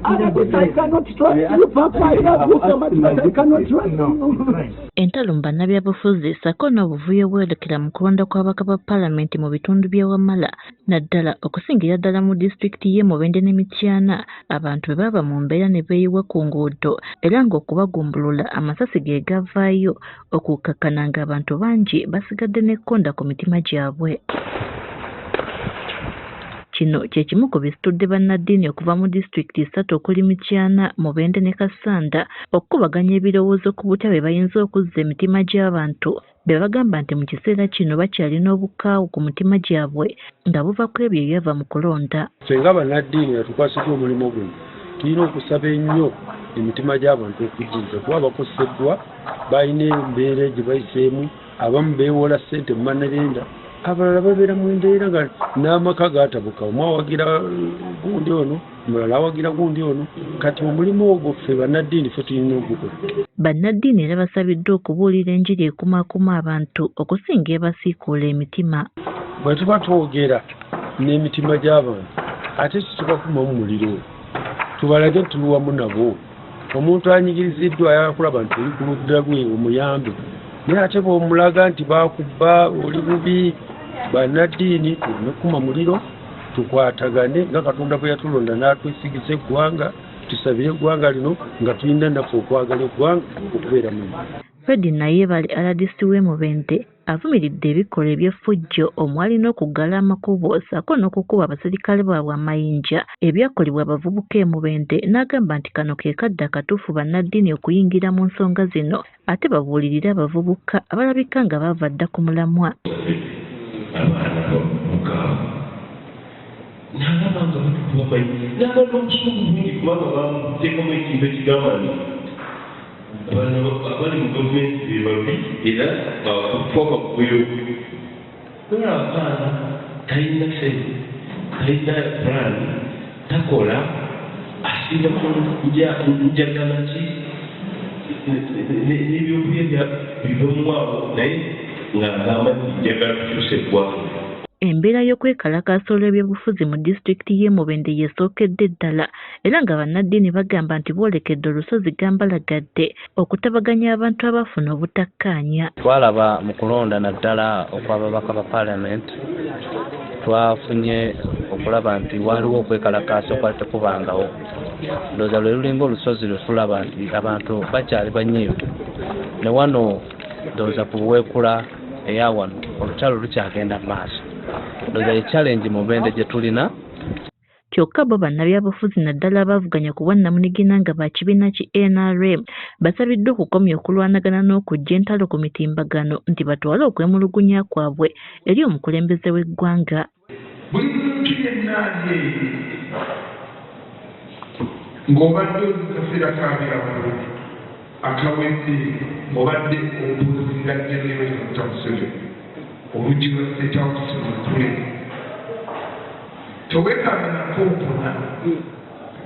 I cannot trust you, Papa. I love you so much, but I cannot trust you. Entalo mu bannabyabufuzi ssaako n'obuvuyo obweyolekera mu kulonda kw'ababaka ba Paalamenti mu bitundu by'e Wamala naddala okusingira ddala mu disitulikiti y'e Mubende ne Mityana, abantu bwe bava mu mbeera ne beeyiwa ku nguudo era ng'okubagumbulula amasasi ge gavaayo okukkakkana ng'abantu bangi basigadde n'ekkonda ku mitima gyabwe. Kino kye kimu ku bisitudde bannaddiini okuva mu disitulikiti ssatu okuli Mityana, Mubende ne Kassanda okukubaganya ebirowoozo ku butya bwe bayinza okuzza emitima gy'abantu be bagamba nti mu kiseera kino bakyalina obukaawu ku mitima gyabwe nga buva ku ebyo ebyava mu kulonda. Ffe nga bannaddiini nga tukwasiddwa omulimu guno tulina okusaba ennyo emitima gy'abantu okugizza kuba bakoseddwa, balina embeera gye bayiseemu, abamu beewola ssente mu mannerenda, abalala babeera mu mbeera nga n'amaka gaatabuka, omu awagira gundi ono, omulala awagira gundi ono. Kati omulimu ogwo ffe bannaddiini ffe tulina ogukola. Bannaddiini era basabiddwa okubuulira enjiri ekumaakuma abantu okusinga ebasiikuula emitima. Bwe tuba twogera n'emitima gy'abantu ate tetubakumamu muliro, tubalage nti tuli wamu nabo. Omuntu anyigiriziddwa ayagala kulaba nti oli ku ludda lwe omuyambe, naye ate bw'omulaga nti baakubba oli bubi. Bannaddiini tuleme kukuma muliro, tukwatagane nga Katonda bwe yatulonda n'atwesigisa eggwanga, tusabire eggwanga lino nga tulina naffe okwagala eggwanga okubeera mu. Fred Nayebale RDC w'e Mubende avumiridde ebikolwa eby'effujjo omwali n'okuggala amakubo ssaako n'okukuba abaserikale baabwe amayinja ebyakolebwa abavubuka e Mubende n'agamba nti kano ke kadde akatuufu bannaddiini okuyingira mu nsonga zino ate babuulirire abavubuka abalabika nga baava dda ku mulamwa. Abaana bavubuka nalaba nga batukuba amayinja naba n'obusungu bungi kubanga bamuteekamu ekintu ekigamba nti bano abali mu gavumenti be babi era bakufa kavuyo. Nolaba akaana talina ssente, talina pulaani, takola, asinga ku njagala ki n'ebyokulya biva awo naye ng'agamba nti njagala kukyusa eggwanga. Embeera y'okwekalakaasa olw'ebyobufuzi mu disitulikiti y'e Mubende y'esookedde ddala era nga bannaddiini bagamba nti boolekedde olusozi Gambalagadde okutabaganya abantu abaafuna obutakkaanya. Twalaba mu kulonda naddala okw'ababaka ba Paalamenti, twafunye okulaba nti waaliwo okwekalakaasa okwali tekubangawo. Ndowooza lwe lulinga olusozi lwe tulaba nti abantu bakyali banyiivu. Ne wano ndowooza ku Buweekula eya wano olutalo lukyagenda mu maaso. Ndowooza ye challenge Mubende gye tulina. Kyokka bo bannabyabufuzi naddala abaavuganya ku bwannamunigina nga ba kibiina ki NRM basabiddwa okukomya okulwanagana n'okuggya entalo ku mitimbagano nti batwale okwemulugunya kwabwe eri omukulembeze w'eggwanga. Buli muntu yenna ali eyo ng'obadde oli mu kaseera ka byabufuzi akawedde ng'obadde obuuzinga Gen. Yoweri Kaguta Museveni, oluggi lwa State House luggule. Tewekanga na konkona,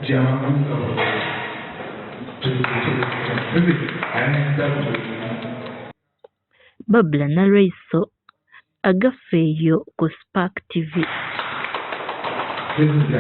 jangu nga bw'oli. Pulezidenti Yoweri Kaguta Museveni ayaniriza buli omu. Babula Nalweyiso, Agaffe eyo ku Spark TV. President.